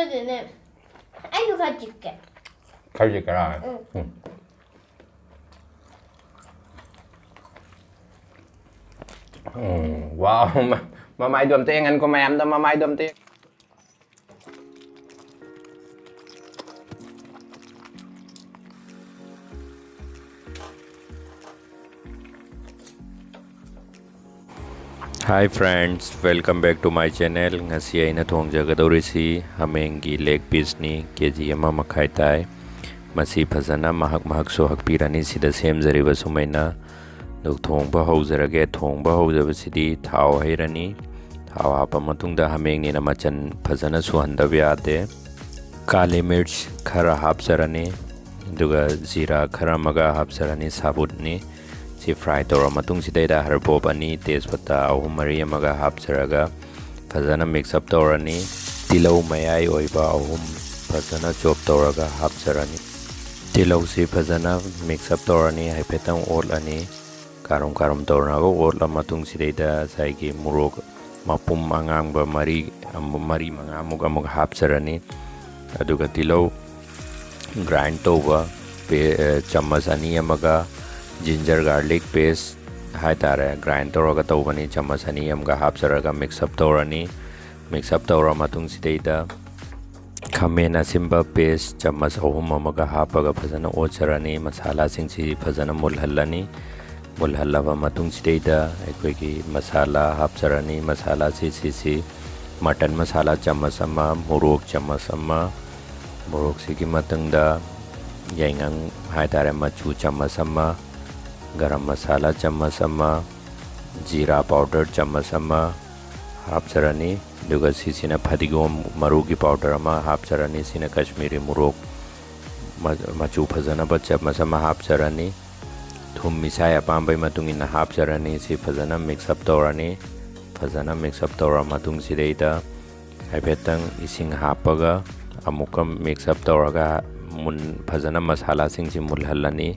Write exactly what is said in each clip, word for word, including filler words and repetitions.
ꯑꯗꯨꯗꯨꯅꯦ, ꯑꯩꯁꯨ ꯈꯔ ꯆꯤꯛꯀꯦ꯫ ꯈꯔ ꯆꯤꯛꯀꯦꯔꯥ? ꯎꯝ꯫ ꯎꯝ꯫ ꯎꯝ, wow, ꯃ-, ꯃꯃꯥꯏꯗꯣ ꯑꯝꯇ ꯌꯦꯡꯍꯟꯀꯣ ꯃꯌꯥꯝꯗ, ꯃꯃꯥꯏꯗꯣ ꯑꯝꯇ ꯌꯦꯡ-, Hi friends, welcome back to my channel. ꯉꯁꯤ ꯑꯩꯅ ꯊꯣꯡꯖꯒꯗꯧꯔꯤꯁꯤ ꯍꯥꯃꯦꯡꯒꯤ leg pieceꯅꯤ, ꯀꯦ ꯖꯤ ꯑꯃ ꯃꯈꯥꯏ ꯇꯥꯏ꯫ ꯃꯁꯤ ꯐꯖꯅ ꯃꯍꯛ ꯃꯍꯛꯁꯨ ꯍꯛꯄꯤꯔꯅꯤ꯫ ꯁꯤꯗ ꯁꯦꯝꯖꯔꯤꯕ ꯁꯨꯃꯥꯏꯅ꯫ ꯑꯗꯨ ꯊꯣꯡꯕ ꯍꯧꯖꯔꯒꯦ꯫ ꯊꯣꯡꯕ ꯍꯧꯖꯕꯁꯤꯗꯤ ꯊꯥꯎ ꯍꯩꯔꯅꯤ꯫ ꯊꯥꯎ ꯍꯥꯞꯄ ꯃꯇꯨꯡꯗ ꯍꯥꯃꯦꯡꯅꯤꯅ ꯃꯆꯜ ꯐꯖꯅ ꯁꯨꯍꯟꯗꯕ ꯌꯥꯗꯦ꯫ ꯀꯥꯂꯤ ꯃꯤꯔꯆ ꯈꯔ ꯍꯥꯞꯆꯔꯅꯤ, ꯑꯗꯨꯒ ꯖꯤꯔꯥ ꯈꯔ ꯑꯃꯒ ꯍꯥꯞꯆꯔꯅꯤ, ꯁꯥꯕꯨꯠꯅꯤ꯫ ꯁꯤ fry ꯇꯧꯔ ꯃꯇꯨꯡꯁꯤꯗꯩꯗ ꯍꯔꯕꯣꯞ ꯑꯅꯤ, ꯇꯦꯖꯄꯇꯥ ꯑꯍꯨꯝ ꯃꯔꯤ ꯑꯃꯒ ꯍꯥꯞꯆꯔꯒ ꯐꯖꯅ mix up ꯇꯧꯔꯅꯤ꯫ ꯇꯤꯜꯍꯧ ꯃꯌꯥꯏ ꯑꯣꯏꯕ ꯑꯍꯨꯝ ꯐꯖꯅ chop ꯇꯧꯔꯒ ꯍꯥꯞꯆꯔꯅꯤ꯫ ꯇꯤꯜꯍꯧꯁꯤ ꯐꯖꯅ mix up ꯇꯧꯔꯅꯤ, ꯍꯥꯏꯐꯦꯠꯇꯪ ꯑꯣꯠꯂꯅꯤ꯫ ꯀꯥꯔꯨꯝ ꯀꯥꯔꯨꯝ ꯇꯧꯔꯒ ꯑꯣꯠꯂ ꯃꯇꯨꯡꯁꯤꯗꯩꯗ ꯉꯁꯥꯏꯒꯤ ꯃꯣꯔꯣꯛ ꯃꯄꯨꯝ ꯑꯉꯥꯡꯕ ꯃꯔꯤ, ꯃꯔꯤ ꯃꯉꯥꯃꯨꯛ ꯑꯃꯨꯛ ꯍꯥꯞꯆꯔꯅꯤ꯫ ꯑꯗꯨꯒ ꯇꯤꯜꯍꯧ grind ꯇꯧꯕ ꯄꯦ-, ꯑ, ꯆꯥꯃꯁ ꯑꯅꯤ ꯑꯃꯒ, ginger garlic paste ꯍꯥꯏꯇꯥꯔꯦ, grind ꯇꯧꯔꯒ ꯇꯧꯕꯅꯤ, ꯆꯥꯃꯁ ꯑꯅꯤ ꯑꯃꯒ ꯍꯥꯞꯆꯔꯒ mix up ꯇꯧꯔꯅꯤ꯫ Mix up ꯇꯧꯔ ꯃꯇꯨꯡꯁꯤꯗꯩꯗ ꯈꯥꯃꯦꯟ ꯑꯁꯤꯟꯕ paste ꯆꯥꯃꯁ ꯑꯍꯨꯝ ꯑꯃꯒ ꯍꯥꯞꯄꯒ ꯐꯖꯅ ꯑꯣꯠꯆꯔꯅꯤ꯫ ꯃꯁꯥꯂꯥꯁꯤꯡꯁꯤ ꯐꯖꯅ ꯃꯨꯜꯍꯜꯂꯅꯤ꯫ ꯃꯨꯜꯍꯜꯂꯕ ꯃꯇꯨꯡꯁꯤꯗꯩꯗ ꯑꯩꯈꯣꯏꯒꯤ ꯃꯁꯥꯂꯥ ꯍꯥꯞꯆꯔꯅꯤ꯫ ꯃꯁꯥꯂꯥꯁꯤ ꯁꯤꯁꯤ mutton ꯃꯁꯥꯂꯥ ꯆꯥꯃꯁ ꯑꯃ, ꯃꯣꯔꯣꯛ ꯆꯥꯃꯁ ꯑꯃ, ꯃꯣꯔꯣꯛꯁꯤꯒꯤ ꯃꯇꯨꯡꯗ ꯌꯥꯏꯉꯪ ꯍꯥꯏꯇꯥꯔꯦ, ꯃꯆꯨ ꯆꯥꯃꯁ ꯑꯃ, ꯒꯔꯝ ꯃꯁꯥꯂꯥ ꯆꯥꯃꯁ ꯑꯃ, ꯖꯤꯔꯥ powder ꯆꯥꯃꯁ ꯑꯃ ꯍꯥꯞꯆꯔꯅꯤ꯫ ꯑꯗꯨꯒ ꯁꯤꯁꯤꯅ ꯐꯗꯤꯒꯣꯝ ꯃꯔꯨꯒꯤ powder ꯑꯃ ꯍꯥꯞꯆꯔꯅꯤ꯫ ꯁꯤꯅ ꯀꯥꯁꯃꯤꯔꯤ ꯃꯣꯔꯣꯛ ꯃ-, ꯃꯆꯨ ꯐꯖꯅꯕ ꯆꯥꯃꯁ ꯑꯃ ꯍꯥꯞꯆꯔꯅꯤ꯫ ꯊꯨꯝ ꯏꯁꯥꯒꯤ ꯑꯄꯥꯝꯕꯒꯤ ꯃꯇꯨꯡ ꯏꯟꯅ ꯍꯥꯞꯆꯔꯅꯤ꯫ ꯁꯤ ꯐꯖꯅ mix up ꯇꯧꯔꯅꯤ꯫ ꯐꯖꯅ mix up ꯇꯧꯔ ꯃꯇꯨꯡꯁꯤꯗꯩꯗ ꯍꯥꯏꯐꯦꯠꯇꯪ ꯏꯁꯤꯡ ꯍꯥꯞꯄꯒ ꯑꯃꯨꯛꯀ mix up ꯇꯧꯔꯒ ꯃꯨꯟ-, ꯐꯖꯅ ꯃꯁꯥꯂꯥꯁꯤꯡꯁꯤ ꯃꯨꯜꯍꯜꯂꯅꯤ꯫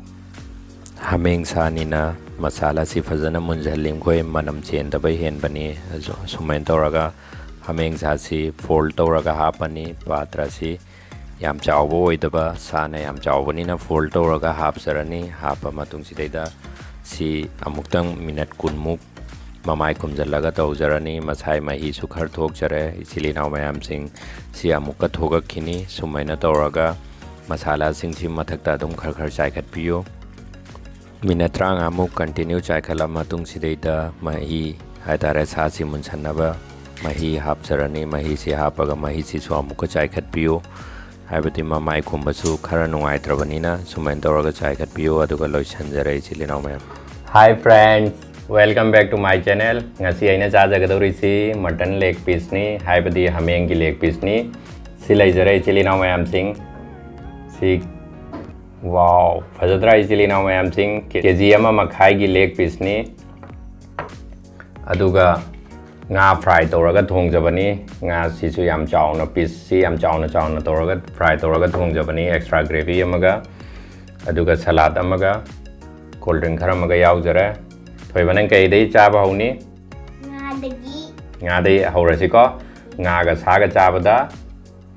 ꯍꯥꯃꯦꯡ ꯁꯥꯅꯤꯅ ꯃꯁꯥꯂꯥꯁꯤ ꯐꯖꯅ ꯃꯨꯟꯖꯜꯂꯤ꯫ ꯃꯈꯣꯏ ꯃꯅꯝ ꯆꯦꯟꯗꯕ ꯍꯦꯟꯕꯅꯤ꯫ ꯑꯁꯨ-, ꯑꯁꯨꯃꯥꯏꯅ ꯇꯧꯔꯒ ꯍꯥꯃꯦꯡ ꯁꯥꯁꯤ fold ꯇꯧꯔꯒ ꯍꯥꯞꯄꯅꯤ꯫ ꯄꯥꯇ꯭ꯔꯁꯤ ꯌꯥꯝ ꯆꯥꯎꯕ ꯑꯣꯏꯗꯕ, ꯁꯥꯅ ꯌꯥꯝ ꯆꯥꯎꯕꯅꯤꯅ fold ꯇꯧꯔꯒ ꯍꯥꯞꯆꯔꯅꯤ꯫ ꯍꯥꯞꯄ ꯃꯇꯨꯡꯁꯤꯗꯩꯗ ꯁꯤ ꯑꯃꯨꯛꯇꯪ minute ꯀꯨꯟꯃꯨꯛ ꯃꯃꯥꯏ ꯈꯨꯝꯖꯤꯜꯂꯒ ꯇꯧꯖꯔꯅꯤ꯫ ꯃꯁꯥꯏ ꯃꯍꯤꯁꯨ ꯈꯔ ꯊꯣꯛꯆꯔꯦ꯫ ꯏꯆꯤꯜ ꯏꯅꯥꯎ ꯃꯌꯥꯝꯁꯤꯡ, ꯁꯤ ꯑꯃꯨꯛꯀ ꯊꯣꯛꯂꯛꯈꯤꯅꯤ꯫ ꯁꯨꯃꯥꯏꯅ ꯇꯧꯔꯒ ꯃꯁꯥꯂꯥꯁꯤꯡꯁꯤ ꯃꯊꯛꯇ ꯑꯗꯨꯝ ꯈꯔ ꯈꯔ ꯆꯥꯏꯈꯠꯄꯤꯌꯨ꯫ Minute ꯇꯔꯥꯃꯉꯥꯃꯨꯛ continue ꯆꯥꯏꯈꯠꯂ ꯃꯇꯨꯡꯁꯤꯗꯩꯗ ꯃꯍꯤ ꯍꯥꯏꯇꯥꯔꯦ, ꯁꯥꯁꯤ ꯃꯨꯟꯁꯟꯅꯕ ꯃꯍꯤ ꯍꯥꯞꯆꯔꯅꯤ꯫ ꯃꯍꯤꯁꯤ ꯍꯥꯞꯄꯒ ꯃꯍꯤꯁꯤꯁꯨ ꯑꯃꯨꯛꯀ ꯆꯥꯏꯈꯠꯄꯤꯌꯨ, ꯍꯥꯏꯕꯗꯤ ꯃꯃꯥꯏ ꯈꯨꯝꯕꯁꯨ ꯈꯔ ꯅꯨꯡꯉꯥꯏꯇ꯭ꯔꯕꯅꯤꯅ꯫ ꯁꯨꯃꯥꯏꯅ ꯇꯧꯔꯒ ꯆꯥꯏꯈꯠꯄꯤꯌꯨ, ꯑꯗꯨꯒ ꯂꯣꯏꯁꯤꯟꯖꯔꯦ ꯏꯆꯤꯜ ꯏꯅꯥꯎ ꯃꯌꯥꯝ꯫ Hi friends, welcome back to my channel. ꯉꯁꯤ ꯑꯩꯅ ꯆꯥꯖꯒꯗꯧꯔꯤꯁꯤ mutton leg piece ꯅꯤ, ꯍꯥꯏꯕꯗꯤ ꯍꯥꯃꯦꯡꯒꯤ leg piece ꯅꯤ꯫ ꯁꯤ ꯂꯩꯖꯔꯦ ꯏꯆꯤꯜ ꯏꯅꯥꯎ ꯃꯌꯥꯝꯁꯤꯡ꯫ ꯁꯤ, wow, ꯐꯖꯗ꯭ꯔꯥ ꯏꯆꯤꯜ ꯏꯅꯥꯎ ꯃꯌꯥꯝꯁꯤꯡ? ꯀꯦ ꯖꯤ ꯑꯃ ꯃꯈꯥꯏꯒꯤ leg piece ꯅꯤ꯫ ꯑꯗꯨꯒ ꯉꯥ fry ꯇꯧꯔꯒ ꯊꯣꯡꯖꯕꯅꯤ꯫ ꯉꯥꯁꯤꯁꯨ ꯌꯥꯝ ꯆꯥꯎꯅ, piece ꯁꯤ ꯌꯥꯝ ꯆꯥꯎꯅ ꯆꯥꯎꯅ ꯇꯧꯔꯒ fry ꯇꯧꯔꯒ ꯊꯣꯡꯖꯕꯅꯤ꯫ Extra gravy ꯑꯃꯒ, ꯑꯗꯨꯒ salad ꯑꯃꯒ, cold drink ꯈꯔ ꯑꯃꯒ ꯌꯥꯎꯖꯔꯦ꯫ ꯊꯣꯏꯕ, ꯅꯪ ꯀꯩꯗꯩ ꯆꯥꯕ ꯍꯧꯅꯤ? ꯉꯥꯗꯒꯤ꯫ ꯉꯥꯗꯩ ꯍꯧꯔꯁꯤꯀꯣ꯫ ꯉꯥꯒ ꯁꯥꯒ ꯆꯥꯕꯗ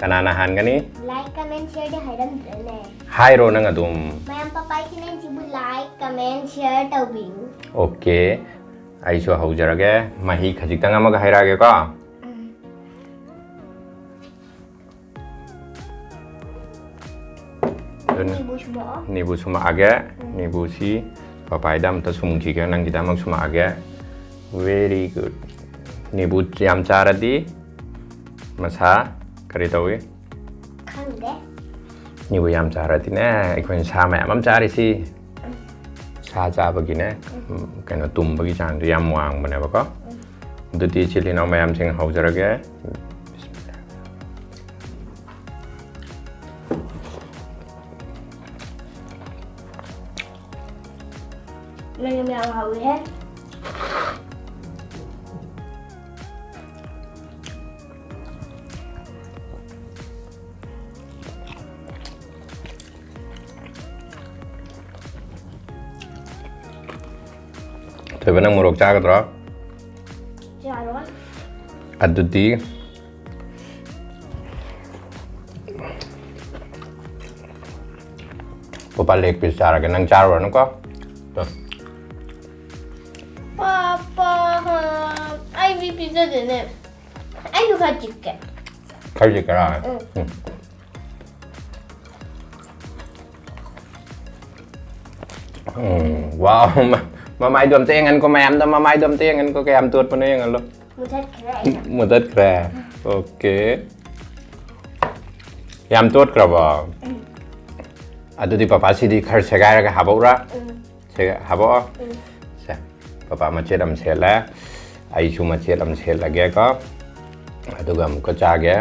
ꯀꯅꯥꯅ ꯍꯥꯟꯒꯅꯤ? Like, comment, share ꯗꯤ ꯍꯥꯏꯔꯝꯗ꯭ꯔꯦꯅꯦ꯫ ꯍꯥꯏꯔꯣ ꯅꯪ ꯑꯗꯨꯝ꯫ ꯃꯌꯥꯝ, ꯄꯄꯥꯏ ꯀꯤꯅꯦꯟꯁꯤꯕꯨ like, comment, share ꯇꯧꯕꯤꯌꯨ꯫ Okay, ꯑꯩꯁꯨ ꯍꯧꯖꯔꯒꯦ꯫ ꯃꯍꯤ ꯈꯖꯤꯛꯇꯪ ꯑꯃꯒ ꯍꯩꯔꯛꯑꯒꯦꯀꯣ꯫ ꯎꯝ꯫ ꯑꯗꯨꯅ ꯅꯤꯕꯨ ꯁꯨꯝꯃꯛꯑꯣ꯫ ꯅꯤꯕꯨ ꯁꯨꯝꯃꯛꯑꯒꯦ꯫ ꯎꯝ꯫ ꯅꯤꯕꯨꯁꯤ ꯄꯄꯥꯏꯗ ꯑꯝꯇ ꯁꯨꯝꯈꯤꯒꯦ, ꯅꯪꯒꯤꯗꯃꯛ ꯁꯨꯝꯃꯛꯑꯒꯦ꯫ Very good. ꯅꯤꯕꯨ ꯌꯥꯝ ꯆꯥꯔꯗꯤ ꯃꯁꯥ ꯀꯔꯤ ꯇꯧꯏ? ꯈꯪꯗꯦ꯫ ꯅꯤꯕꯨ ꯌꯥꯝ ꯆꯥꯔꯗꯤꯅꯦ, ꯑꯩꯈꯣꯏꯅ ꯁꯥ ꯃꯌꯥꯝ ꯑꯃ ꯆꯥꯔꯤꯁꯤ, ꯁꯥ ꯆꯥꯕꯒꯤꯅꯦ, ꯎꯝ, ꯀꯩꯅꯣ, ꯇꯨꯝꯕꯒꯤ ꯆꯥꯡꯗꯣ ꯌꯥꯝ ꯋꯥꯡꯕꯅꯦꯕꯀꯣ꯫ ꯎꯝ꯫ ꯑꯗꯨꯗꯤ ꯏꯆꯤꯜ ꯏꯅꯥꯎ ꯃꯌꯥꯝꯁꯤꯡ ꯍꯧꯖꯔꯒꯦ꯫ ꯃꯌꯥꯝ ꯌꯥꯝ ꯍꯥꯎꯋꯤꯍꯦ꯫ ꯊꯣꯏꯕ, ꯅꯪ ꯃꯣꯔꯣꯛ ꯆꯥꯒꯗ꯭ꯔꯣ? ꯆꯥꯔꯣꯏ꯫ ꯑꯗꯨꯗꯤ ꯄꯄꯥ leg piece ꯆꯥꯔꯒꯦ, ꯅꯪ ꯆꯥꯔꯨꯔꯅꯨꯀꯣ꯫ ꯄꯥꯄꯥ, ꯑꯩꯗꯤ ꯄꯤꯖꯗꯦꯅꯦ꯫ ꯑꯩꯁꯨ ꯈꯔ ꯆꯤꯛꯀꯦ꯫ ꯈꯔ ꯆꯤꯛꯀꯦꯔꯥ? ꯎꯝ꯫ ꯎꯝ, wow, ꯃ-, ꯃꯃꯥꯏꯗꯣ ꯑꯝꯇ ꯌꯦꯡꯍꯟꯀꯣ, ꯃꯌꯥꯝꯗ ꯃꯃꯥꯏꯗꯣ ꯑꯝꯇ ꯌꯦꯡꯍꯟꯀꯣ, ꯀꯌꯥꯝ ꯇꯣꯠꯄꯅꯣ ꯌꯦꯡꯍꯜꯂꯣ꯫ ꯃꯨꯊꯠꯈ꯭ꯔꯦ ꯑꯩꯅ꯫ ꯃꯨꯊꯠꯈ꯭ꯔꯦ? Okay꯫ ꯌꯥꯝ ꯇꯣꯠꯈ꯭ꯔꯕꯣ? ꯑꯗꯨꯗꯤ ꯄꯄꯥ ꯁꯤꯗꯤ ꯈꯔ ꯁꯦꯒꯥꯏꯔꯒ ꯍꯥꯞꯄꯛꯎꯔꯥ? ꯎꯝ꯫ ꯁꯦꯒꯥꯏ-, ꯍꯥꯞꯄꯛꯑꯣ꯫ ꯎꯝ꯫ ꯁꯦ, ꯄꯄꯥ ꯃꯆꯦꯠ ꯑꯃ ꯁꯦꯠꯂꯦ, ꯑꯩꯁꯨ ꯃꯆꯦꯠ ꯑꯃ ꯁꯦꯠꯂꯒꯦꯀꯣ, ꯑꯗꯨꯒ ꯑꯃꯨꯛꯀ ꯆꯥꯒꯦ꯫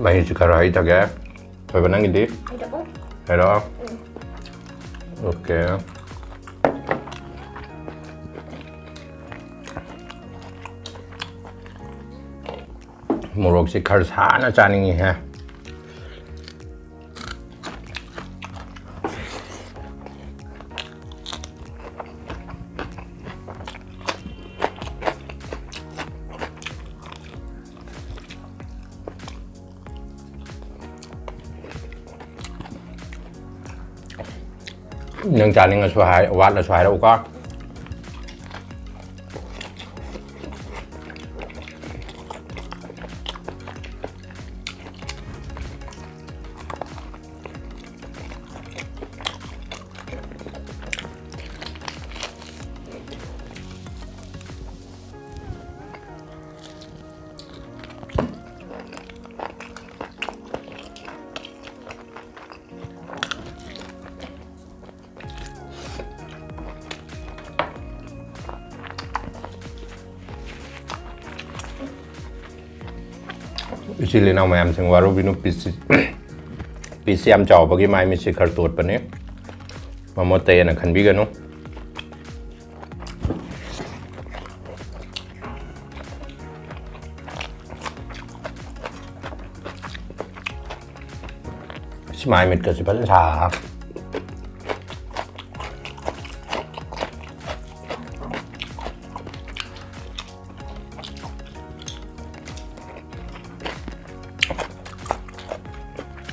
ꯃꯍꯤꯁꯤ ꯈꯔ ꯍꯩꯊꯒꯦ꯫ ꯊꯣꯏꯕ, ꯅꯪꯒꯤꯗꯤ? ꯍꯩꯔꯛꯑꯣ꯫ ꯍꯩꯔꯛꯑꯣ꯫ ꯎꯝ꯫ Okay꯫ ꯃꯣꯔꯣꯛꯁꯤ ꯈꯔ ꯁꯥꯅ ꯆꯥꯅꯤꯡꯉꯤꯍꯦ꯫ ꯅꯪ ꯆꯥꯅꯤꯡꯉꯁꯨ ꯍꯥꯏ, ꯋꯥꯠꯂꯁꯨ ꯍꯥꯏꯔꯛꯎꯀꯣ꯫ ꯏꯆꯤꯜ ꯏꯅꯥꯎ ꯃꯌꯥꯝꯁꯤꯡ, ꯋꯥꯔꯧꯕꯤꯅꯨ, piece, piece ꯌꯥꯝ ꯆꯥꯎꯕꯒꯤ ꯃꯥꯏ ꯃꯤꯠꯁꯤ ꯈꯔ ꯇꯣꯠꯄꯅꯤ, ꯃꯃꯣꯠꯇꯩꯅ ꯈꯟꯕꯤꯒꯅꯨ꯫ ꯁꯤ ꯃꯥꯏ ꯃꯤꯠꯀꯁꯤ ꯐꯖꯅ ꯁꯥ꯫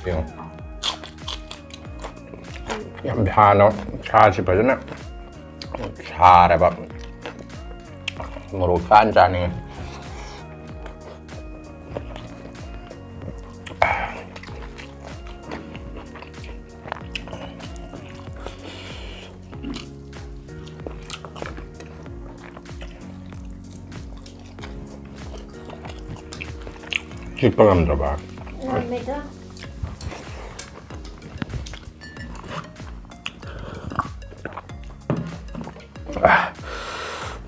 ꯌꯦꯡꯉꯣ꯫ ꯌꯥꯝ ꯁꯥꯅ, ꯁꯥꯁꯤ ꯐꯖꯅ ꯁꯥꯔꯦꯕ꯫ ꯃꯣꯔꯣꯛ ꯀꯥꯟ ꯆꯥꯅꯤꯡꯉꯦ꯫ ꯆꯤꯛꯄ ꯉꯝꯗ꯭ꯔꯕ? ꯉꯝꯃꯦꯗ꯫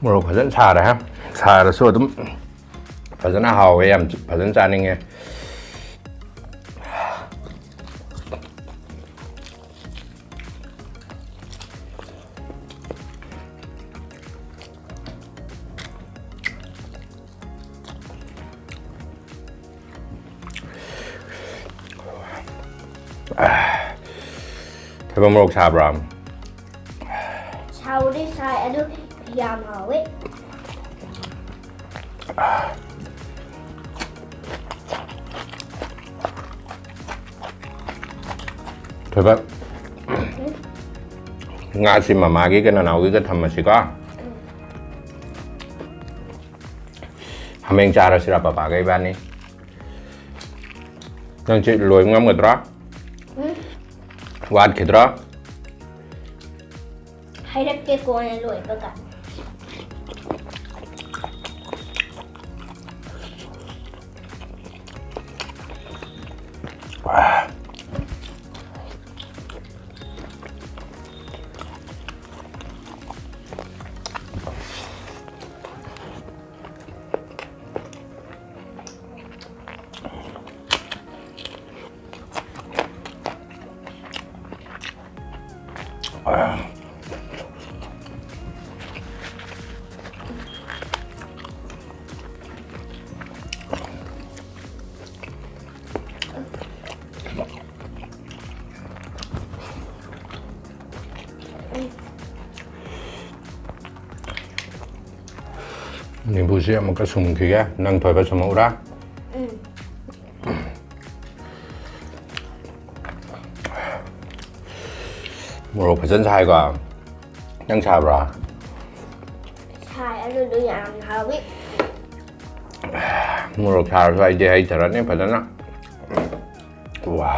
ꯃꯣꯔꯣꯛ ꯐꯖꯅ ꯁꯥꯔꯦ, ꯍꯥ? ꯁꯥꯔꯁꯨ ꯑꯗꯨꯝ ꯐꯖꯅ ꯍꯥꯎꯋꯦ, ꯌꯥꯝ ꯐꯖꯅ ꯆꯥꯅꯤꯡꯉꯦ꯫ ꯊꯣꯏꯕ, ꯃꯣꯔꯣꯛ ꯁꯥꯕ꯭ꯔꯥ? ꯁꯥꯎꯗꯤ ꯁꯥꯏ, ꯑꯗꯨ ꯌꯥꯝ ꯍꯥꯎꯋꯦ꯫ ꯊꯣꯏꯕ, ꯉꯥꯁꯤ ꯃꯃꯥꯒꯤꯒ ꯅꯅꯥꯎꯒꯤꯒ ꯊꯝꯃꯁꯤꯀꯣ꯫ ꯍꯥꯃꯦꯡ ꯆꯥꯔꯁꯤꯔꯥ ꯄꯄꯥꯒ ꯏꯕꯥꯅꯤ? ꯅꯪ ꯁꯤ ꯂꯣꯏꯕ ꯉꯝꯒꯗ꯭ꯔꯣ? ꯎꯝ꯫ ꯋꯥꯠꯈꯤꯗ꯭ꯔꯣ? ꯍꯥꯏꯔꯛꯀꯦ ꯀꯣꯟꯅ ꯂꯣꯏꯕꯒ꯫ ꯅꯤꯝꯕꯨꯁꯦ ꯑꯃꯨꯛꯀ ꯁꯨꯝꯈꯤꯒꯦ꯫ ꯅꯪ ꯊꯣꯏꯕ ꯁꯨꯝꯃꯛꯎꯔꯥ? ꯎꯝ꯫ ꯃꯣꯔꯣꯛ ꯐꯖꯅ ꯁꯥꯏꯀꯣ꯫ ꯅꯪ ꯁꯥꯕ꯭ꯔꯥ? ꯁꯥꯏ, ꯑꯗꯨꯗꯣ ꯌꯥꯝ ꯍꯥꯎꯋꯤ꯫ ꯃꯣꯔꯣꯛ ꯁꯥꯔꯁꯨ ꯑꯩꯗꯤ ꯍꯩꯊꯔꯅꯤ ꯐꯖꯅ꯫ ꯋꯥ꯫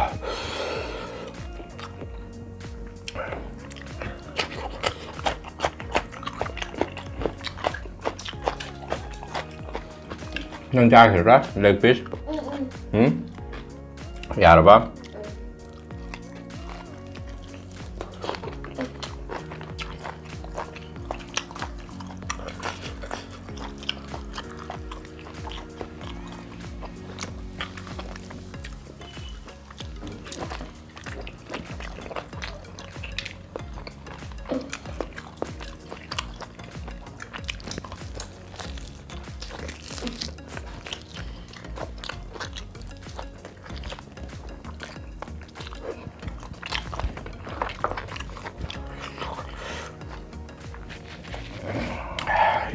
ꯅꯪ ꯆꯥꯈꯤꯗ꯭ꯔꯥ? Leg piece? ꯎꯝ, ꯎꯝ꯫ ꯎꯝ? ꯌꯥꯔꯕ?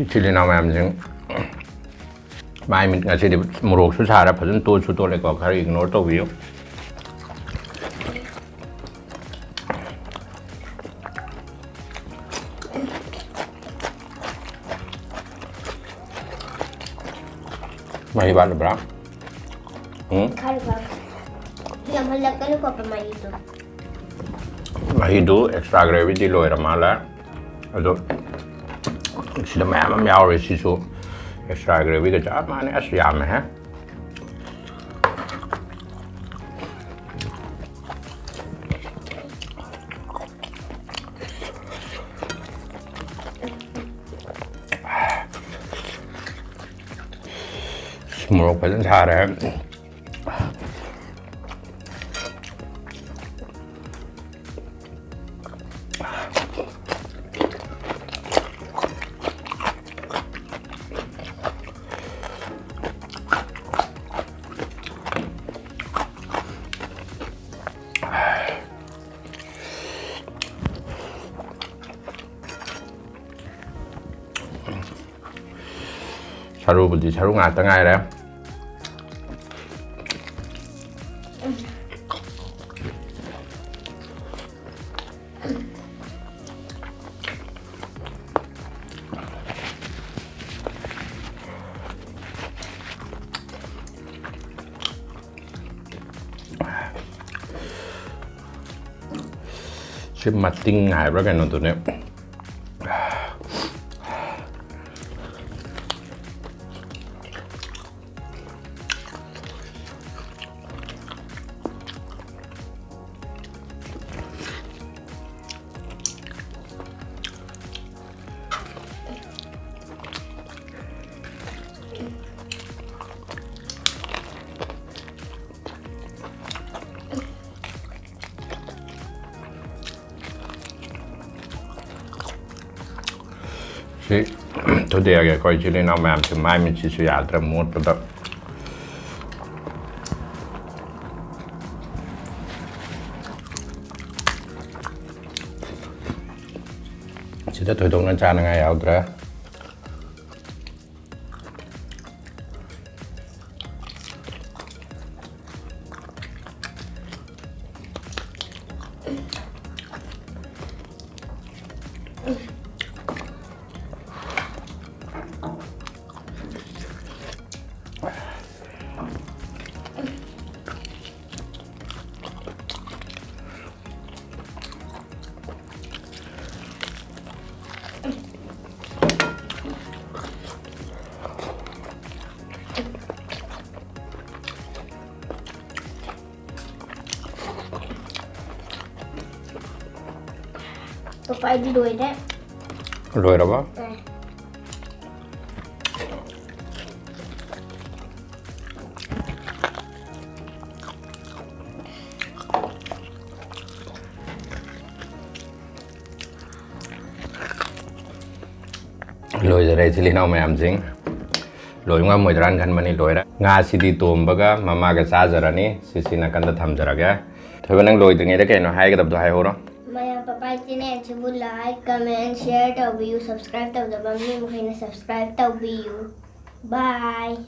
ꯏꯆꯤꯜ ꯏꯅꯥꯎ ꯃꯌꯥꯝꯁꯤꯡ, ꯃꯥꯏ ꯃꯤꯠ ꯉꯁꯤꯗꯤ ꯃꯣꯔꯣꯛꯁꯨ ꯁꯥꯔꯦ, ꯐꯖꯅ ꯇꯣꯠꯁꯨ ꯇꯣꯠꯂꯦꯀꯣ, ꯈꯔ ignore ꯇꯧꯕꯤꯌꯨ꯫ ꯃꯍꯤ ꯋꯥꯠꯂꯤꯕ꯭ꯔꯥ? ꯎꯝ? ꯈꯔ ꯈꯔ꯫ ꯌꯥꯝꯍꯜꯂꯛꯀꯅꯨꯀꯣ ꯃꯍꯤꯗꯣ꯫ ꯃꯍꯤꯗꯨ extra gravyꯗꯤ ꯂꯣꯏꯔ ꯃꯥꯜꯂꯦ꯫ ꯑꯗꯣ ꯁꯤꯗ ꯃꯌꯥꯝ ꯑꯃ ꯌꯥꯎꯔꯦ꯫ ꯁꯤꯁꯨ extra gravyꯒ ꯆꯞ ꯃꯥꯟꯅꯩ꯫ ꯑꯁ, ꯌꯥꯝꯃꯦꯍꯦ꯫ ꯃꯣꯔꯣꯛ ꯐꯖꯅ ꯁꯥꯔꯦ꯫ ꯁꯔꯨꯕꯨꯗꯤ ꯁꯔꯨ ꯉꯥꯛꯇ ꯉꯥꯏꯔꯦ꯫ ꯁꯤ ꯃꯇꯤꯡ ꯍꯥꯏꯕ꯭ꯔꯥ ꯀꯩꯅꯣꯗꯨꯅꯦ꯫ ꯁꯤ ꯊꯨꯗꯦꯛꯑꯒꯦ ꯑꯩꯈꯣꯏ ꯏꯆꯤꯜ ꯏꯅꯥꯎ ꯃꯌꯥꯝꯁꯦ꯫ ꯃꯥꯏ ꯃꯤꯠꯁꯤꯁꯨ ꯌꯥꯗ꯭ꯔꯦ ꯃꯣꯠꯄꯗ꯫ ꯁꯤꯗ ꯊꯣꯏꯗꯣꯛꯅ ꯆꯥꯅꯉꯥꯏ ꯌꯥꯎꯗ꯭ꯔꯦ꯫ ꯄꯄꯥꯏꯗꯤ ꯂꯣꯏꯔꯦ꯫ ꯂꯣꯏꯔꯕ? ꯑꯦ꯫ ꯂꯣꯏꯖꯔꯦ ꯏꯆꯤꯜ ꯏꯅꯥꯎ ꯃꯌꯥꯝꯁꯤꯡ꯫ ꯂꯣꯏꯕ ꯉꯝꯃꯣꯏꯗ꯭ꯔꯥꯅ ꯈꯟꯕꯅꯤ, ꯂꯣꯏꯔꯦ꯫ ꯉꯥꯁꯤꯗꯤ ꯇꯣꯝꯕꯒ ꯃꯃꯥꯒ ꯆꯥꯖꯔꯅꯤ꯫ ꯁꯤꯁꯤ ꯅꯥꯀꯟꯗ ꯊꯝꯖꯔꯒꯦ꯫ ꯊꯣꯏꯕ, ꯅꯪ ꯂꯣꯏꯗ꯭ꯔꯤꯉꯩꯗ ꯀꯩꯅꯣ ꯍꯥꯏꯒꯗꯕꯗꯣ ꯍꯥꯏꯍꯧꯔꯣ꯫ ꯃꯌꯥꯝ ꯄꯄꯥꯏ ꯆꯦꯅꯦꯜꯁꯤꯕꯨ like, comment, share ꯇꯧꯕꯤꯌꯨ꯫ Subscribe ꯇꯧꯗꯕ ꯃꯤ ꯃꯈꯩꯅ subscribe ꯇꯧꯕꯤꯌꯨ꯫ Bye.